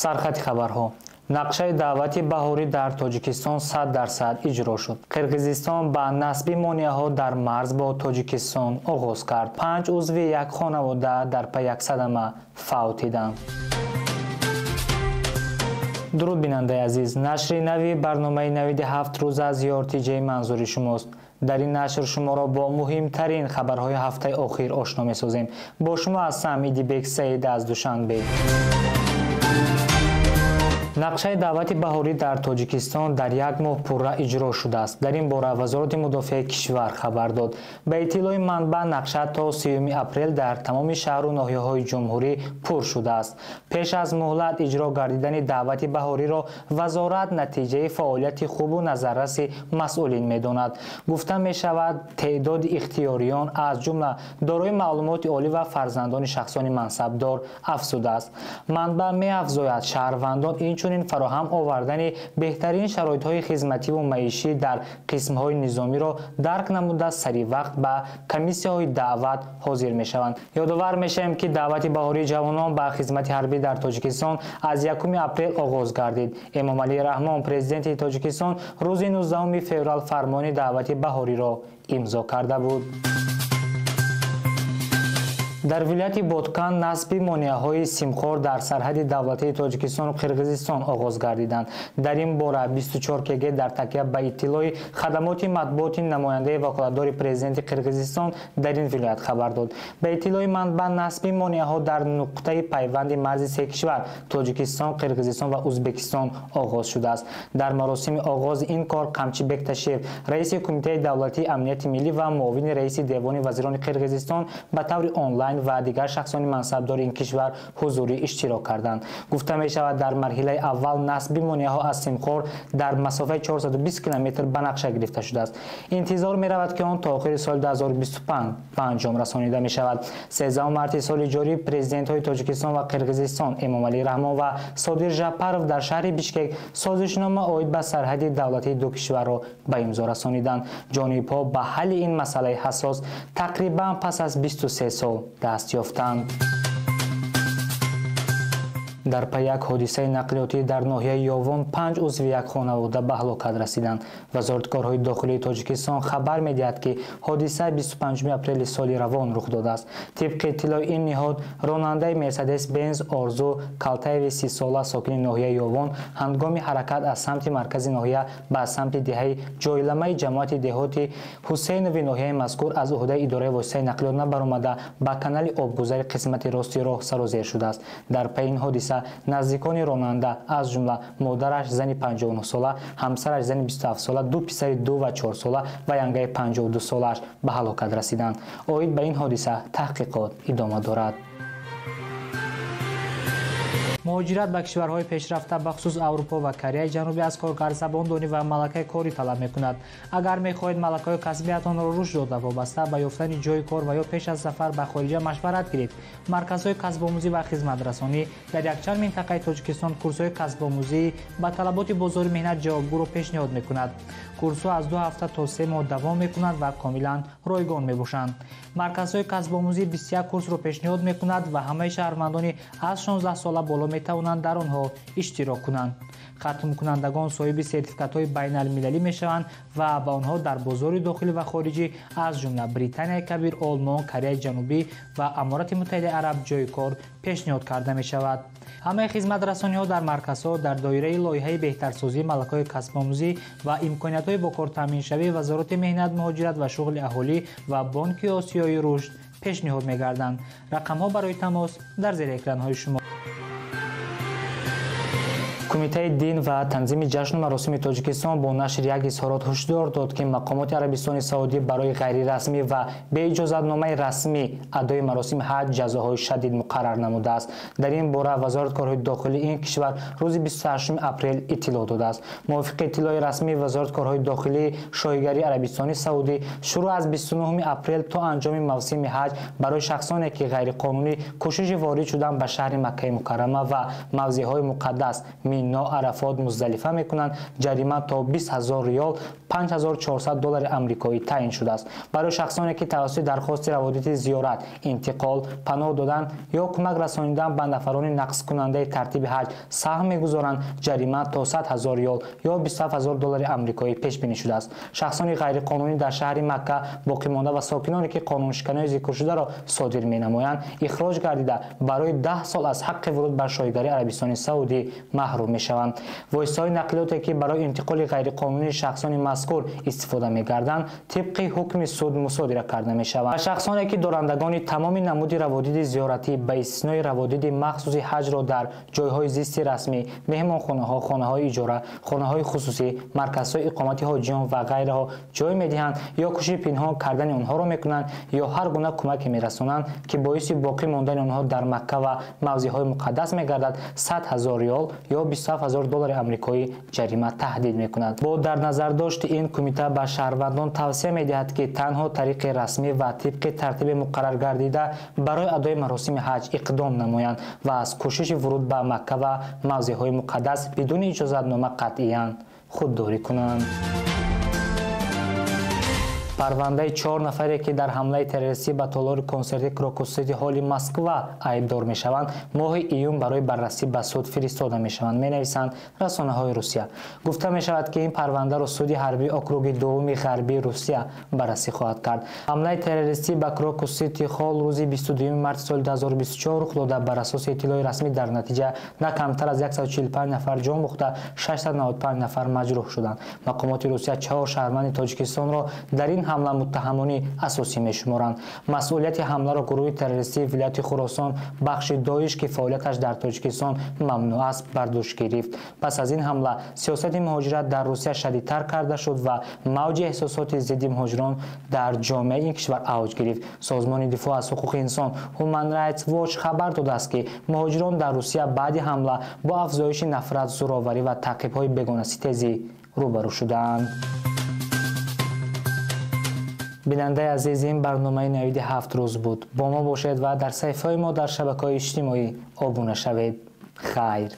Сархати хабарҳо. Нақшаи даъвати баҳорӣ дар Тоҷикистон 100% иҷро шуд. Қирғизистон ба насби монеаҳо дар марз бо Тоҷикистон оғоз кард. 5 узви як хонавода дар пай як садама фавтиданд. Дуруд, бинандаи азиз. Нашри нави барномаи навиди 7 рӯз аз ЮРТЖ манзури шумост. Дар ин нашр шуморо бо муҳимтарин хабарҳои ҳафтаи охир ошно месозем. Бо шумо ҳастам Идибек Саид аз Душанбе. Нақшаи даъвати баҳорӣ дар Тоҷикистон дар як моҳ пурра иҷро шудааст. Дар ин бора Вазорати мудофиаи кишвар хабар дод. Ба иттилои манбаъ, нақша то 3 апрел дар тамоми шаҳру ноҳияҳои ҷумҳурӣ пур шудааст. Пеш аз муҳлат иҷро гардидани даъвати баҳориро вазорат натиҷаи фаъолияти хубу назарраси масъулин медонад. Гуфта мешавад, теъдоди ихтиёриён аз ҷумла дорои маълумоти олӣ ва фарзандони шахсони мансабдор афзудааст. Манбаъ меафзояд, шаҳрвандон инчунин фароҳам овардани беҳтарин шароитҳои хизмативу маишӣ дар қисмҳои низомиро дарк намуда сари вақт ба комиссияҳои даъват ҳозир мешаванд. Ёдовар мешавем, ки даъвати баҳории ҷавонон ба хизмати ҳарбӣ дар Тоҷикистон аз 1 апрел оғоз гардид. Эмомалӣ Раҳмон, президенти Тоҷикистон, рӯзи 19 феврал фармони даъвати баҳориро имзо карда буд. Дар вилояти Боткан насби монеаҳои симхор дар сарҳади давлатии Тоҷикистону Қирғизистон оғоз гардиданд. Дар ин бора 24 КГ дар такя ба иттилои хадамоти матбуоти намояндаи ваколатдори президенти Қирғизистон дар ин вилоят хабар дод. Ба иттилои манбаъ, насби монеаҳо дар нуқтаи пайванди марзи се кишвар Тоҷикистон, Қирғизистон ва Узбекистон оғоз шудааст. Дар маросими оғози ин кор Қамчибек Ташиев, раиси Кумитаи давлатии амнияти миллӣ ва муовини раиси Девони вазирони Қирғизистон ба таври онлайн ва дигар шахсони мансабдори ин кишвар ҳузурӣ иштирок карданд. Гуфта мешавад, дар марҳилаи аввал насби монеаҳо аз симхор дар масофаи 420 километр ба нақша гирифта шудааст. Интизор меравад, ки он то охири соли 2025 ба анҷом расонида мешавад. 13 марти соли ҷорӣ президентҳои Тоҷикистон ва Қирғизистон Эмомалӣ Раҳмон ва Содир Жапаров дар шаҳри Бишкек созишнома оид ба сарҳади давлатии ду кишварро ба имзо расониданд. Ҷонибҳо ба ҳалли ин масъалаи ҳассос тақрибан пас аз 23 сол даст ёфтанд. Дар пай як ҳодисаи нақлиётӣ дар ноҳияи Ёвон 5 узви як хонавода ба ҳалокат расиданд. Вазорати корҳои дохилии Тоҷикистон хабар медиҳад, ки ҳодиса 25 апрели соли равон рух додааст. Тибқи иттилои ин ниҳод, ронандаи Мерседес-Бенз Орзу Калтаеви 30-сола сокини ноҳияи Ёвон ҳангоми ҳаракат аз самти маркази ноҳия ба самти деҳаи Ҷойламаи ҷамоати деҳоти Ҳусейнови ноҳияи мазкур аз уҳдаи идораи воситаи нақлиёт набаромада ба канали обгузари қисмати рости роҳ сарозер шудааст. Дар пай ин ҳодиса наздикони ронанда аз ҷумла модараш зани 59-сола, ҳамсараш зани 27-сола, ду писари 2 ва 4-сола ва янгаи 52-солааш ба ҳалокат расиданд. Оид ба ин ҳодиса таҳқиқот идома дорад. Муҳоҷират ба кишварҳои пешрафта, бахусус Аврупо ва Кореяи Ҷанубӣ, аз коргар забондонӣ ва малакаи корӣ талаб мекунад. Агар мехоҳед малакаҳои касбиятонро рушд дода, вобаста ба ёфтани ҷойи кор ва ё пеш аз сафар ба хориҷа машварат гиред. Марказҳои касбомӯзӣ ва хизматрасонӣ дар якчанд минтақаи Тоҷикистон курсҳои касбомӯзӣ ба талаботи бозори меҳнат ҷавобгӯро пешниҳод мекунад. Курсҳо аз 2 ҳафта то 3 моҳ давом мекунанд ва комилан ройгон мебошанд. Марказҳои касбомӯзӣ 21 курсро пешниҳод мекунад ва ҳамаи шаҳрвандони аз 16 сола боло метавонанд дар онҳо иштирок кунанд. Хатмкунандагон соҳиби сертификатҳои байналмилалӣ мешаванд ва ба онҳо дар бозори дохилӣ ва хориҷӣ аз ҷумла Британияи Кабир, Олмон, Кореяи Ҷанубӣ ва Аморати Муттаҳидаи Араб ҷойи кор пешниҳод карда мешавад. Ҳамаи хизматрасониҳо дар марказҳо дар доираи лоиҳаи беҳтарсозии малакаҳои касбомӯзӣ ва имкониятҳои бо кор таъминшавии Вазорати меҳнат, муҳоҷират ва шуғли аҳолӣ ва Бонки Осиёи рушд пешниҳод мегарданд. Рақамҳо барои тамос дар зери экранҳои шумо. Кумитаи дин ва танзими ҷашну маросими Тоҷикистон бо нашри як изҳорот ҳушдор дод, ки мақомоти Арабистони Саудӣ барои ғайрирасмӣ ва беиҷозатномаи расмӣ адои маросими ҳаҷ ҷазоҳои шадид муқаррар намудааст. Дар ин бора Вазорати корҳои дохилии ин кишвар рӯзи 28 апрел иттилоъ додааст. Мувофиқи иттилои расмии Вазорати корҳои дохилии шоҳигарии Арабистони Саудӣ, шурӯъ аз 29 апрел то анҷоми мавсими ҳаҷ барои шахсоне, ки ғайриқонунӣ кӯшиши ворид шудан ба шаҳри Маккаи Мукаррама ва мавзеъҳои муқаддас Мино, Арафот, Муздалифа мекунанд, ҷарима то 20 000 риёл, 5400 доллари амрикоӣ таъин шудааст. Барои шахсоне ки тавассути дархости раводиди зиёрат, интиқол, паноҳ додан ё кӯмак расонидан ба нафарони нақзкунандаи тартиби ҳаҷ саҳм мегузоранд, ҷарима то 100 000 риёл ё 27 000 доллари амрикоӣ пешбинӣ шудааст. Шахсони ғайриқонунӣ дар шаҳри Макка боқимонда ва сокиноне ки қонуншиканиҳои зикршударо содир менамоянд, ихроҷ гардида барои 10 сол аз ҳаққи вуруд ба шоҳигарии Арабистони Саудӣ маҳрум мешаванд. Воситаҳои нақлиёте ки барои интиқоли ғайриқонунии шахсони мазкур истифода мегарданд, тибқи ҳукми суд мусодира карда мешаванд. Ва шахсоне ки дорандагони тамоми намуди раводиди зиёратӣ ба истиснои раводиди махсуси ҳаҷро дар ҷойҳои зисти расмӣ, меҳмонхонаҳо, хонаҳои иҷора, хонаҳои хусусӣ, марказҳои иқомати ҳоҷиён ва ғайраҳо ҷой медиҳанд ё кӯшиши пинҳон кардани онҳоро мекунанд ё ҳар гуна кӯмаке мерасонанд, ки боиси боқӣ мондани онҳо дар Макка ва мавзеъҳои муқаддас мегардад, 100 000 риёл ё 27 000 доллари амрикоӣ ҷарима таҳдид мекунад. Бо дар назардошти ин, кумита ба шаҳрвандон тавсия медиҳад, ки танҳо тариқи расмӣ ва тибқи тартиби муқаррар гардида барои адои маросими ҳаҷ иқдом намоянд ва аз кӯшиши вуруд ба Макка ва мавзеъҳои муқаддас бидуни иҷозатнома қатъиян худдорӣ кунанд. Парвандаи 4 нафаре ки дар ҳамлаи террористӣ ба толори консерти Крокус Сити Ҳоли Москва айбдор мешаванд, моҳи июн барои баррасӣ ба суд фиристода мешаванд, менависанд расонаҳои Русия. Гуфта мешавад, ки ин парвандаро суди ҳарбии округи дуввуми ғарбии Русия баррасӣ хоҳад кард. Ҳамлаи террористӣ ба Крокус Сити Ҳол рӯзи 22 марти соли 2024 рух дода. Бар асоси иттилои расмӣ, дар натиҷа на камтар аз 145 нафар ҷон бохта, 695 нафар маҷрӯҳ шуданд. Мақомоти Русия 4 шаҳрванди Тоҷикистонро дар ин ҳамла муттаҳамони асосӣ мешуморанд. Масъулияти ҳамларо гурӯҳи террористии вилояти Хуросон бахши Доиш, ки фаъолияташ дар Тоҷикистон мамнӯъ аст, бар дӯш гирифт. Пас аз ин ҳамла сиёсати муҳоҷират дар Русия шадидтар карда шуд ва мавҷи эҳсосоти зидди муҳоҷирон дар ҷомеаи ин кишвар авҷ гирифт. Созмони дифоъ аз ҳуқуқи инсон Human Rights Watch хабар додааст, ки муҳоҷирон дар Русия баъди ҳамла бо афзоиши нафрат, зӯроварӣ ва таъқибҳои бегонаситезӣ рӯбарӯ шудаанд. Бинандаи азиз, ин барномаи навиди 7 рӯз буд. Бо мо бошед ва дар саҳифаҳои мо дар шабакаҳои иҷтимоӣ обуна шавед. Хайр.